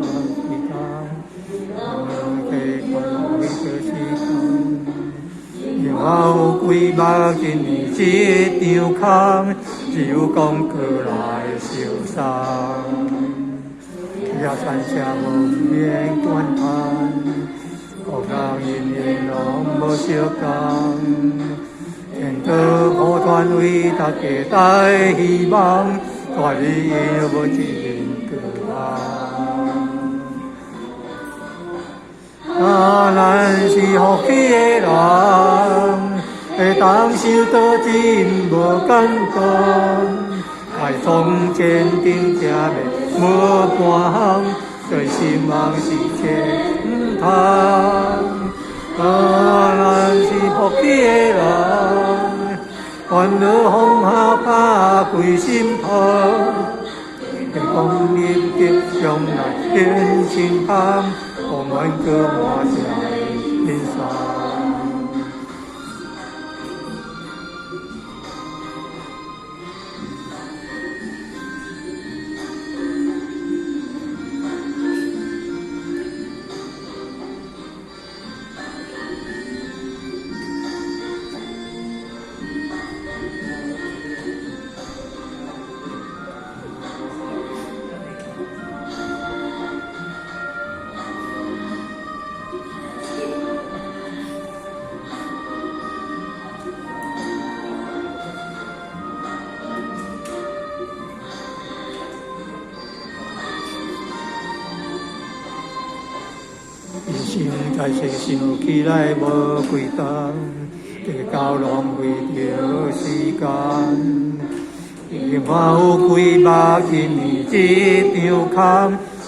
幾工，計算浪費著時間。然後幾百一年一場空，只有講過來相送。野山車無免怨嘆，各人因緣攏無相仝。天道抱團為大家帶希望，帶你無一個人。啊，咱是福氣的人，會當受到真無簡單。愛創前程才袂無半項，最希望是天堂。啊，咱是福氣的人，煩惱放下拍開心窗，建功立業將來變親朋，講完閣滿城人生。人生在世想起來無幾冬，計較浪費著時間。另外有幾百一年一場空，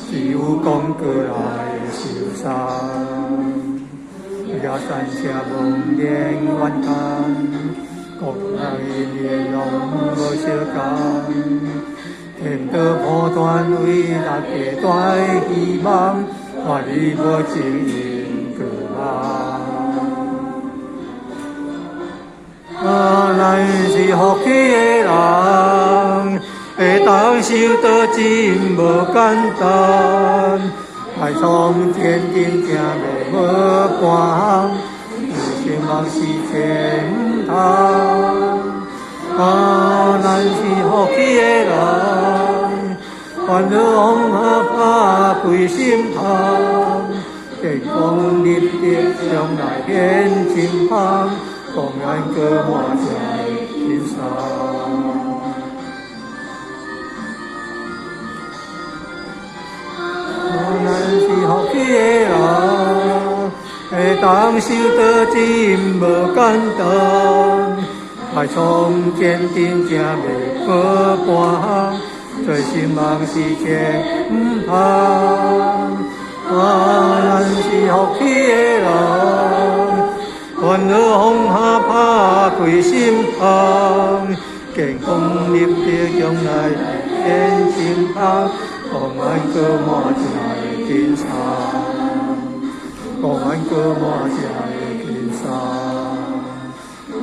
只有講過來相送。野山車無免怨嘆，各人因緣攏無相仝。天道抱團為大家帶希望，看你無情緣過人。啊，咱是福氣的人，會當受到真無簡單。愛創前程才袂無半項，希望是天堂。啊，咱是福氣的人，煩惱放下拍開心窗，建功立業將來變親朋，講完閣滿城人生。咱是福氣的人，會當受到真無簡單。愛創前程才袂無半項，最希望是天堂。啊，咱是福氣的人，煩惱放下拍開心窗，建功立業將來變親朋，講完閣滿城人生，講完閣滿城人生，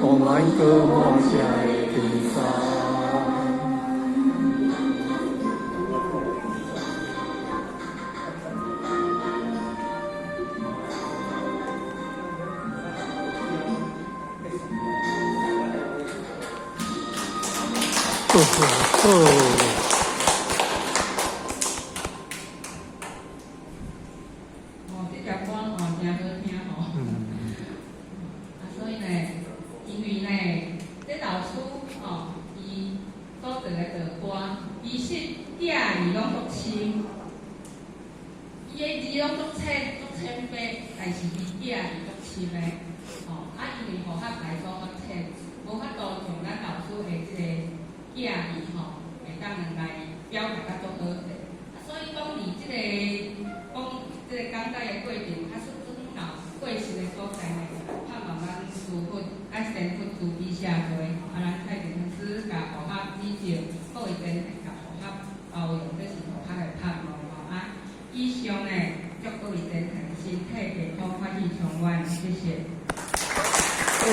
講完閣滿城人生。好好好。哦，這條歌哦，真好聽吼。啊，所以呢，因為呢，這老師吼，伊所做的道歌，其實寄字攏足深，伊的字攏足淺、足淺白，但是伊寄字足深的，吼。啊，因為語法來講較淺，無法度像咱老師的這個寄字吼，會當來表達較足好勢。啊，所以講佇這個講這個講解的過程，啊，說尊老過身的所在呢，盼望咱師佛愛仙佛慈悲社會，啊，咱蔡禅師共護法指正，各位前輩共護法包容，這是護法的盼望吼。啊，以上呢，祝各位前輩身體健康，法喜充滿，謝謝。嗯。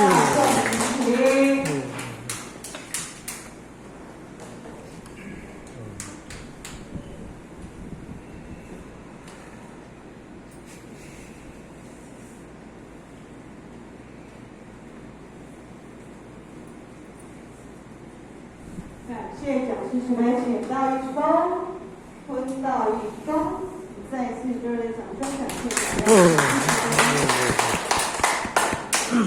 謝講師慈悲，請到一鞠躬，坤道一鞠躬，再次熱烈掌聲感謝大家。好，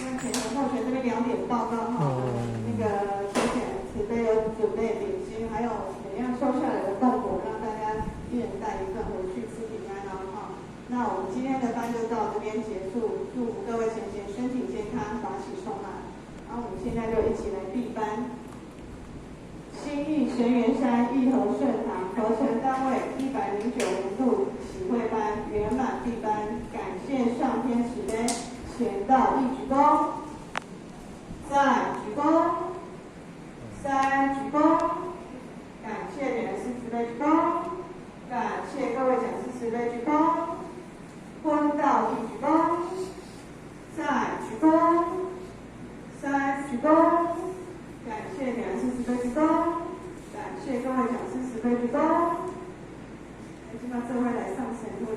那前後前這邊兩點報告哈，那個前賢慈悲有準備點心，還有怎樣收下來的供果，讓大家一人帶一份回去吃平安哦哈。那我們今天的班就到這邊結束，祝福各位前賢身體健康，法喜充滿。然後我們現在就一起來閉班。新義神元山義和順堂合成單位109年度啟慧班圓滿閉班，感謝上天慈悲，前道一鞠躬，再鞠躬，三鞠躬，感謝點師慈悲鞠躬，感謝各位講師慈悲鞠躬，坤道一鞠躬，再鞠躬，三鞠躬。感謝點師慈悲鞠躬，感謝各位講師慈悲鞠躬。來，這馬做伙來送神粉。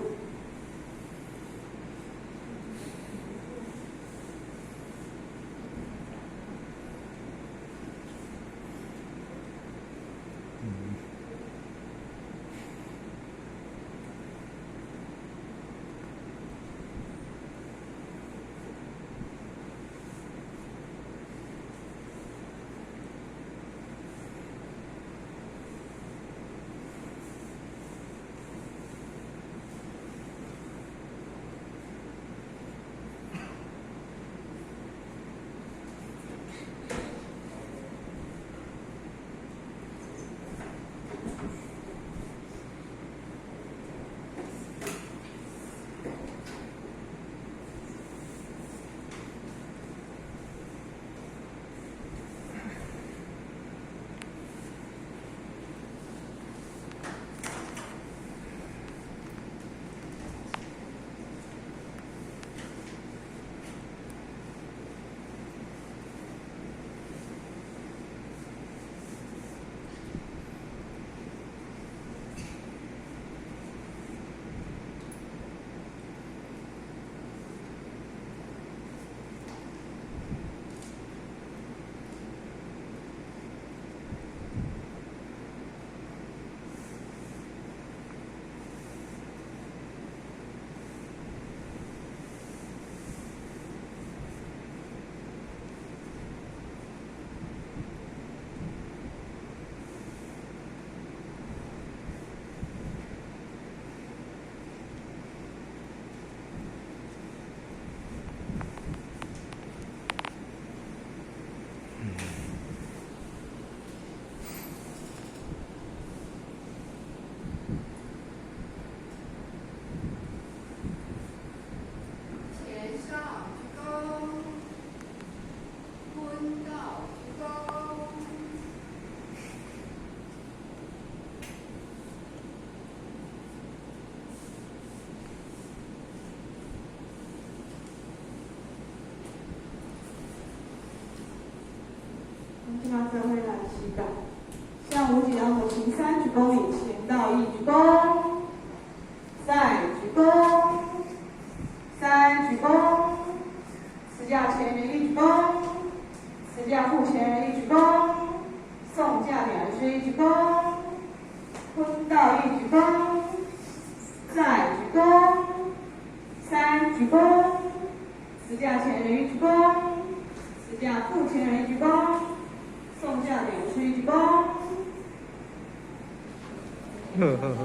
前上鞠躬，坤道鞠躬。這馬做伙來祈禱，向無己老母行三鞠躬禮，前道一鞠躬，再鞠躬，三鞠躬，慈駕前人一鞠躬，慈駕護前人一鞠躬，送駕兩師一鞠躬，坤道一鞠躬，再鞠躬，三鞠躬，慈駕前人一鞠躬，慈駕護前人一鞠躬，送駕兩師一鞠躬。呵呵呵呵。